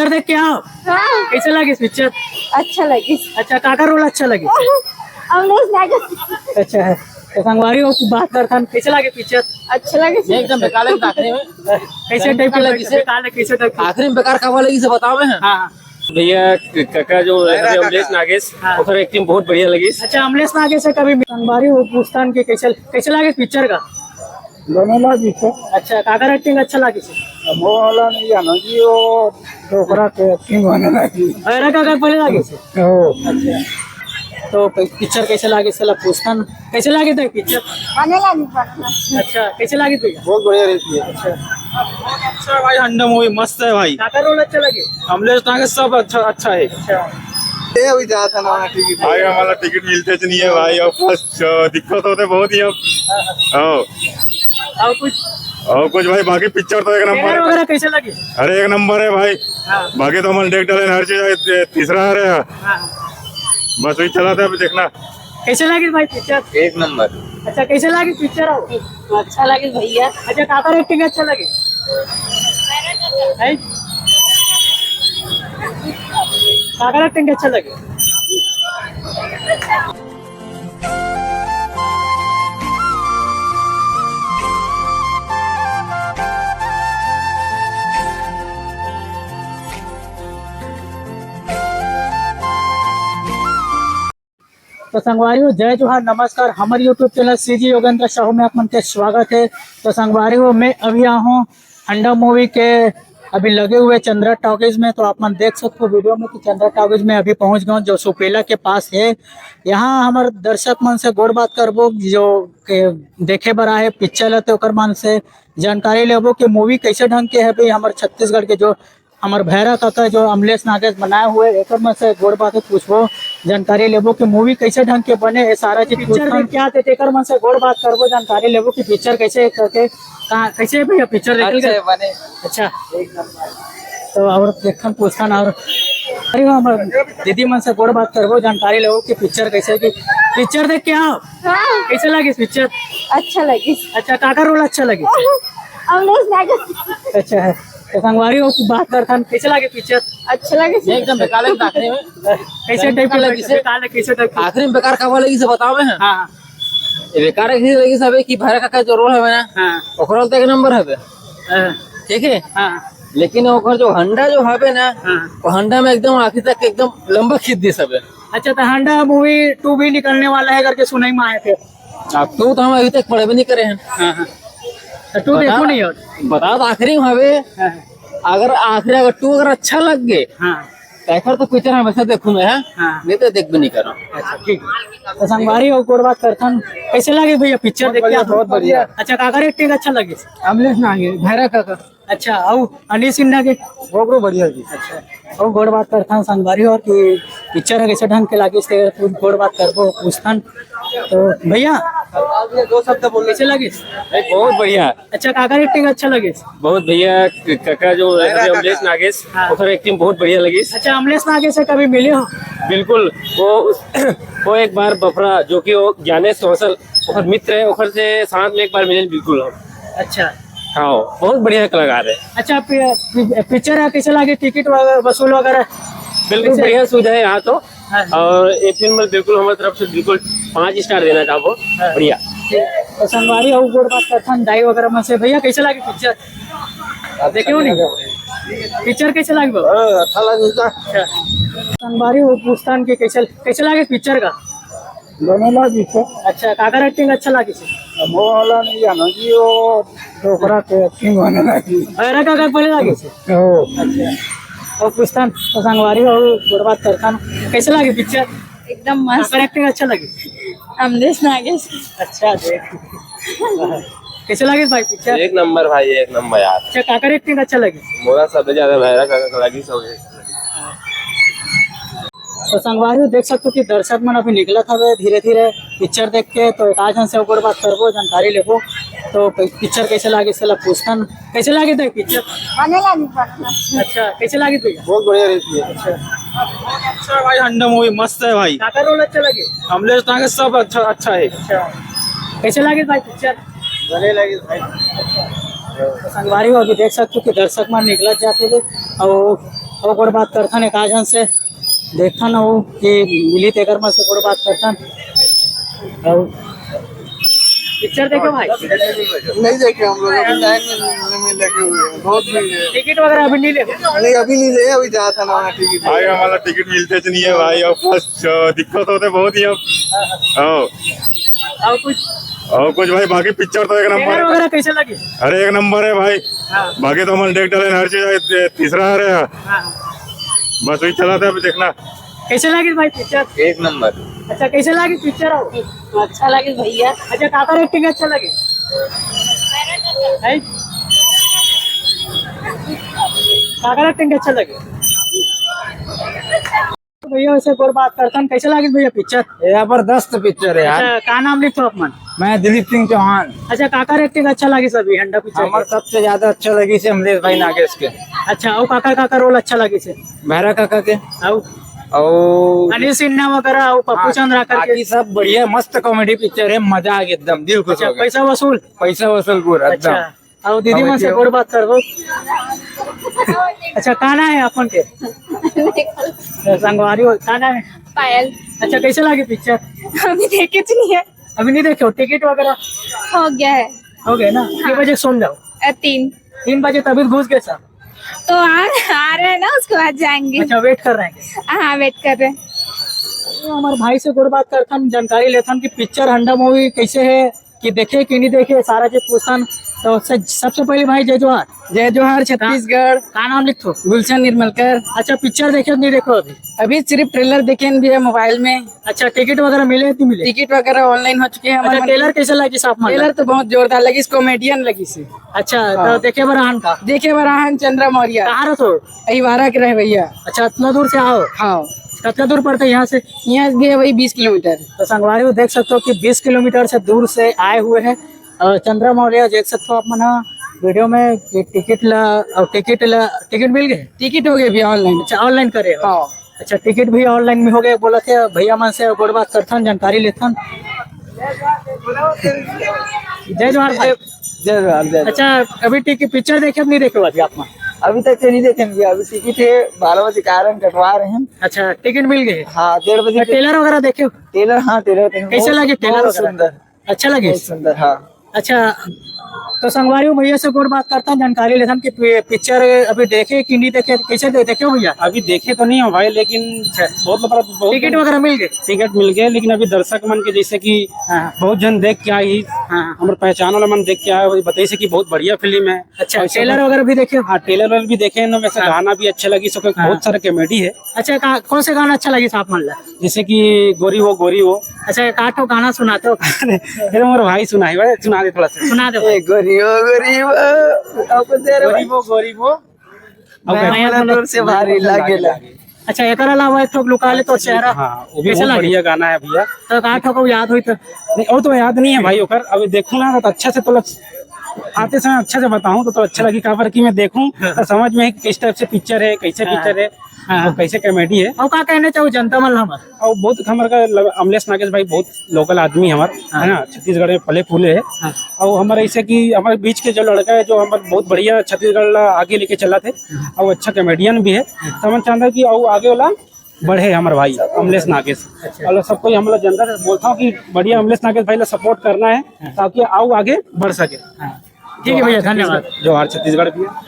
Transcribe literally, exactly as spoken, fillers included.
देख के आओ। हाँ। कैसे लगिस पिक्चर? अच्छा लगिस। अच्छा, काकर रोल अच्छा लगिस? अमलेश नागेश। अच्छा है। तो संगवारी हो, बात करथन, कैसे लगिस पिक्चर? अच्छा लगिस। एकदम बेकार लगिस आखिरी में। कैसे टाइप का लगिस? बेकार लगिस, कैसे टाइप का? आखिरी में बेकार काबर लगिस बतावे हैं। हाँ, हाँ। भैया, क-, कका जो है, अमलेश नागेश, हाँ। ओकर एक्टिंग बहुत बढ़िया लगिस। अच्छा, अमलेश नागेश से कभी संगवारी हो पूछथन कि कैसे, कैसे लगिस पिक्चर का? बने लगिस। अच्छा, काकर एक्टिंग अच्छा लगिस? अब वो वाला नहीं जानो जी, वो डोकरा के एक्टिंग बने लगिस। भैरा काका पहले लगिस? हो। अच्छा। तो पि-, पिक्चर कैसे लगिस, साला पूछथन, कैसे लगिस पिक्चर? बने लगिस, बने लगिस। अच्छा, कैसे लगिस भैया? बहुत बढ़िया रहती है। अच्छा। बहुत अच्छा है भाई, हंडा मूवी मस्त है भाई। काकर रोल अच्छा लगे? अमलेश नागेश सब अच्छा, अच्छा है। अच्छा। ये अभी जात है ना टिकट। भाई, हमारा टिकट मिलते च नहीं है भाई, अब फर्स्ट, अ, दिक्कत होते बहुत ही अब। हाँ। और कुछ? और कुछ भाई, बाकी पिक्चर तो एक नंबर ट्रेलर है। वगैरह कैसे लगे? अरे, एक नंबर है भाई। हाँ। बाकी तो हमन देख डाले हर चीज, आज तीसरा आ रहा है। हाँ। बस वही चला था, अभी देखना। कैसे लगे भाई पिक्चर? एक नंबर। अच्छा, कैसे लगे पिक्चर? अच्छा लगे भैया। अच्छा, काकर एक्टिंग अच्छा लगे? हैं? काकर एक्टिंग अच्छा लगे? तो संगवारी हो, जय जोहार, नमस्कार। हमर YouTube channel CG Yogendra Sahu में आप मन के स्वागत है। तो संगवारी हो, मैं अभी आया हूँ हंडा मूवी के अभी लगे हुए चंद्रा टॉकीज में। तो आप मन देख सकते हो वीडियो में कि चंद्रा टॉकीज में अभी पहुँच गए हूँ, जो सुपेला के पास है। यहाँ हमर दर्शक मन से गोड़ बात करबो, जो के देखे बर आए पिक्चर ल, तो ओकर मन से जानकारी लेबो कि मूवी कैसे ढंग के है भाई, हमर छत्तीसगढ़ के जो हमर भैरा काका जो अमलेश नागेश बनाए हुए, एकर मन से गोड़ बात पूछबो, जानकारी लेबो कि मूवी कैसे ढंग के बने, ये सारा चीज पिक्चर पूछथन। देख के आते, तेकर मन से गोड़ बात करबो, जानकारी लेबो कि पिक्चर कैसे करके, का, कैसे भैया पिक्चर देख के? अच्छा है, बने। अच्छा। तो और देखथन, पूछथन और अरे हमर दीदी मन से गोड़ बात करबो, जानकारी लेबो कि पिक्चर कैसे, कि पिक्चर देख के आओ। हाँ। कैसे लगिस पिक्चर? अच्छा लगिस। अच्छा, काकर रोल अच्छा लगिस? अमलेश नागेश। अच्छा है। तो संगवारी हो, बात करथन, कैसे लगे पिक्चर? अच्छा लगिस। एकदम बेकार लगिस आखिरी में। कैसे टाइप का लगिस? बेकार लगिस, कैसे टाइप का? आखिरी में बेकार काबर लगिस बतावे हैं। हाँ, हाँ। ये बेकार इसलिए लगिस हवे कि भैरा काका जो रोल हवे ना, हाँ। ओकर रोल तो एक नंबर हवे। हाँ। ठीक है? हाँ। लेकिन ओकर जो हंडा जो हवे ना, हाँ। वो हंडा में एकदम आखिर तक एकदम लंबा खींच दिस हवे। अच्छा, तो हंडा मूवी टू भी निकलने वाला है करके सुनई में आए थे। अब टू तो हम अभी तक पढ़बे नहीं करे हैं। हाँ, हाँ। तो टू बता, देखो नहीं हो? बता तो आखिरी में हवे। हाँ। अगर आखिरी अगर टू अगर अच्छा लग गए, हाँ। तो एकर तो पिक्चर हमेशा देखूं मैं, हाँ? हाँ। नहीं तो देख भी नहीं करो। अच्छा, ठीक। तो संगवारी हो, गोड़ बात करथन, कैसे लगे भैया पिक्चर देख के? बहुत बढ़िया। अच्छा, काकर एक्टिंग अच्छा लगे? अमलेश नागेश, भैरा काका। अच्छा, अउ अनिल सिन्हा के? ओकरो बढ़िया जी। अच्छा, अउ गोड़ बात करथन संगवारी हो कि पिक्चर ह कैसे ढंग के लागिस, ते कुछ गोड़ बात करबो, पूछथन। तो भैया, दो शब्द बोल। कैसे लगिस? भाई, बहुत बढ़िया। अच्छा, काकर एक्टिंग अच्छा लगिस? बहुत भैया, क-, कका जो है अमलेश नागेश, हाँ। ओकर एक्टिंग बहुत बढ़िया लगिस। अच्छा, अमलेश नागेश से कभी मिले हो? बिल्कुल, वो उस, वो एक बार बफरा, जो कि वो ज्ञानेश कौशल, ओकर मित्र है, ओकर से साथ में एक बार मिले बिल्कुल हम। अच्छा। हाँ, बहुत बढ़िया कलाकार है। अच्छा, पि-, पि-, पिक्चर है, कैसे लगे, टिकट वगैरह, वसूल वगैरह? बिल्कुल कैसे? बढ़िया सुविधा है यहाँ तो। हाँ। और ये फिल्म बिल्कुल हमारी तरफ से बिल्कुल पाँच स्टार देना चाहबो। हाँ। बढ़िया। तो संगवारी अउ गोड़ बात करथन दाई वगैरह मन से, भैया कैसे लगे पिक्चर? अच्छा देखे हो नहीं? लगा भाई। पिक्चर कैसे लगे बाबा? हाँ, अच्छा लगे का। अच्छा। संगवारी हो पूछथन कि कैसे, कैसे लगे पिक्चर का? बने लगिस। अच्छा, काकर एक्टिंग अच्छा लगिस? अब वो वाला नहीं जानो जी, वो डोकरा के एक्टिंग बने लगिस। भैरा काका पहले लगिस? हो। अच्छा। अउ पूछथन, तो संगवारी हो, गोड़ बात करथन। कैसे लगे पिक्चर? एकदम मस्त। काकर एक्टिंग अच्छा लगिस? अमलेश नागेश। अच्छा, देख। कैसे लगिस भाई पिक्चर? एक नंबर भाई, एक नंबर यार। अच्छा, काकर एक्टिंग अच्छा लगिस? मोला सबसे ज्यादा भैरा काका का लगिस। तो संगवारी हो, देख सकते हो कि दर्शक मन अभी निकलत हवे धीरे-धीरे पिक्चर देख के। तो एक आध झन से ओकर बात करबो, जानकारी लेबो। तो पिक्चर कैसे लागे, से ला पूछथन। कैसे लागे थे पिक्चर? बने लागे, बने लागे। अच्छा, कैसे लागे भैया? बहुत बढ़िया रहती है। अच्छा। बहुत अच्छा है भाई, हंडा मूवी मस्त है भाई। काकर रोल अच्छा लगे? अमलेश नागेश सब अच्छा, अच्छा है। अच्छा। कैसे लागे भाई पिक्चर? बने लागे भाई। तो संगवारी हो, अभी देख सकते हो कि दर्शक मन निकलत जाते थे और अउ गोठ बात करथन एक आध झन से, देखथन अउ कि मिलही तेकर मन से गोठ बात करथन। अउ पिक्चर देखे भाई? नहीं देखे हम लोग, अभी टाइम नहीं मिलने में लगे हुए हैं, बहुत भीड़ है। टिकट वगैरह अभी नहीं ले? नहीं, अभी नहीं ले, अभी जात हन वहाँ टिकट भाई, लेने। हमारा टिकट मिलते च नहीं है भाई, अब फर्स्ट दिक्कत होते बहुत ही अब। हाँ। अउ कुछ? अउ कुछ भाई, बाकी पिक्चर तो एक नंबर ट्रेलर है। वगैरह कैसे लगे? अरे एक नंबर है भाई। हाँ। बाकी तो हमन देख डाले हर चीज, तीसरा आ रहा है। हाँ। बस वही चला था, अभी देखना। कैसे लगे भाई पिक्चर? एक नंबर। अच्छा, कैसे लगे पिक्चर? अच्छा लगे भैया। अच्छा, काकर एक्टिंग अच्छा लगे? हैं? काकर एक्टिंग अच्छा लगे? भैया से एक बार बात करथन, कैसे लगे भैया पिक्चर? जबरदस्त पिक्चर है यार। अच्छा, का नाम लिखथो आप मन? मैं दिलीप सिंह चौहान। अच्छा, काकर एक्टिंग अच्छा लगिस अभी हंडा पिक्चर हमर के? सबसे ज्यादा अच्छा लगिस अमलेश भाई नागेश के। अच्छा, अउ काकर काकर रोल अच्छा लगिस? भैरा काका के। अउ? अउ अनिल सिन्हा वगैरह, अउ पप्पू हाँ, चंद्राकर के? बाकी सब बढ़िया, मस्त कॉमेडी पिक्चर है, मजा आ गया एकदम, दिल खुश अच्छा, हो गया। पैसा वसूल? पैसा वसूल पूरा एकदम। अच्छा, अउ दीदी मन से गोठ बात करबो। अच्छा, का नाम है अपन के? संगवारी हो, का नाम है? पायल। अच्छा, कैसे लगे पिक्चर? अभी देखे तो नहीं है। अभी नहीं देखे हो, टिकट वगैरह? हो गया है। हो गया ना? हाँ। के बजे सोन जाओ? अ, तीन। तीन बजे तभी घुस गए सब। तो आ, आ रहे हैं ना, उसके बाद जाएंगे। अच्छा, वेट कर रहे हैं? हाँ, वेट कर रहे हैं। तो हमारे भाई से गोठ बात करथन, जानकारी लेथन कि पिक्चर हंडा मूवी कैसे है, कि देखे कि नहीं देखे, सारा चीज पूछथन। तो से-, सबसे पहले भाई जय जोहार। जय जोहार छत्तीसगढ़। का नाम लिखथो? गुलशन निर्मलकर। अच्छा, पिक्चर देखे नहीं देखो अभी? अभी सिर्फ ट्रेलर देखे भी है मोबाइल में। अच्छा, टिकट वगैरह मिले कि नहीं मिले? टिकट वगैरह ऑनलाइन हो चुके हैं अच्छा, हमारे। ट्रेलर कैसे लगिस आप मन? ट्रेलर तो बहुत जोरदार लगिस, कॉमेडियन लगिस। अच्छा, हाँ। तो देखे बर आहन का? देखे बर आहन चंद्रा मौर्य। कहाँ रहो? अहिवारा के रहे भैया। अच्छा, इतना दूर से आओ? हाँ। कितना दूर पड़ता है यहाँ से? यहाँ से भी है वही बीस किलोमीटर। तो संगवारी हो, देख सकते हो कि बीस किलोमीटर से दूर से आए हुए हैं। अ, चंद्रा मौर्य देख सकते हो आप मन ह वीडियो में कि टिकट ला, अउ टिकट ला, टिकट मिल गए? टिकट हो गए भैया ऑनलाइन। अच्छा, ऑनलाइन करे हो? हाँ। अच्छा, टिकट भी ऑनलाइन में हो गए, बोलथे भैया मन से गोठ बात करथन, जानकारी लेथन। जय जोहार भाई। जय जोहार, जय जोहार। अच्छा, अभी टिकट, पिक्चर देखे नहीं देखे हो अभी आप मन? अभी तक तो नहीं देखे भैया, अभी टिकट है, बारह बजे का आ रहे हैं, कटवा रहे हैं। अच्छा, टिकट मिल गए? हाँ, डेढ़ बजे तो के ट्रेलर वगैरह देखे हो? ट्रेलर, हाँ, ट्रेलर देखे। कैसे बहुत, लगे ट्रेलर बहुत वगैरह? सुंदर। अच्छा लगे? बहुत सुंदर, हाँ। अच्छा, तो संगवारी हो, भैया से गोठ बात करथन, जानकारी लेथन कि पि-, पिक्चर अभी देखे कि नहीं देखे, कैसे दे-, देखे हो भैया? अभी देखे तो नहीं हो भाई, लेकिन अच्छा। बहुत मतलब बहुत टिकट वगैरह मिल गए? टिकट मिल गए, लेकिन अभी दर्शक मन के जैसे कि हाँ। बहुत झन देख के आए, हाँ। हमर पहचान वाला मन देख के आए, वही बताइस कि बहुत बढ़िया फिल्म है। अच्छा, और ट्रेलर वगैरह भी देखे? हाँ, ट्रेलर वगैरह भी देखे हैं, वैसे हाँ। गाना भी अच्छा लगिस, हाँ। बहुत सारा कॉमेडी है। अच्छा, का-, कौन से गाना अच्छा लगिस आप मन ला? जैसे कि गोरी वो, गोरी वो। अच्छा, एक आध ठो गाना सुनाते हो? अरे, मेरे भाई सुनाई, भाई सुना दे थोड़ा सा। सुना दो। ए गोरी वो, गोरी वो, अब तेरे गोरी वो, गोरी वो। अब मैं गाना बोला दूर से भारी लागेला। अच्छा, एकर अलावा एक ठो लुका ले तो चेहरा। हाँ, वो भी कैसे बहुत लगे? बढ़िया गाना है भैया। तो एक आध ठो को याद होई तो? नहीं, वो तो याद नहीं है भाई, ओकर अभी देखूँ ना तो अच्छा से, तो आते समय अच्छा से बताऊँ तो, तो अच्छा लगी, काबर कि मैं देखूँ तो समझ में कि किस टाइप से पिक्चर है, कैसे हाँ। पिक्चर है, हाँ। और कैसे कॉमेडी है। और का कहना चाहू जनता मन ला हमर? और बहुत हमर का लग-, अमलेश नागेश भाई बहुत लोकल आदमी हमर, हाँ। है ना, छत्तीसगढ़ में पले फूले है। हाँ। और हमारे ऐसे कि हमारे बीच के जो लड़का है, जो हमारे बहुत बढ़िया छत्तीसगढ़ ला आगे लेके चला थे, हाँ। और अच्छा कॉमेडियन भी है, हाँ। तो हम चाहते हैं कि और आगे वाला बढ़े हमारे भाई अमलेश नागेश। अच्छा। और सब कोई हम लोग जनता से बोलता हूँ कि बढ़िया अमलेश नागेश भाई ला सपोर्ट करना है, हाँ। ताकि आओ आगे बढ़ सके। हाँ। ठीक है भैया, धन्यवाद। जोहार छत्तीसगढ़ भी है।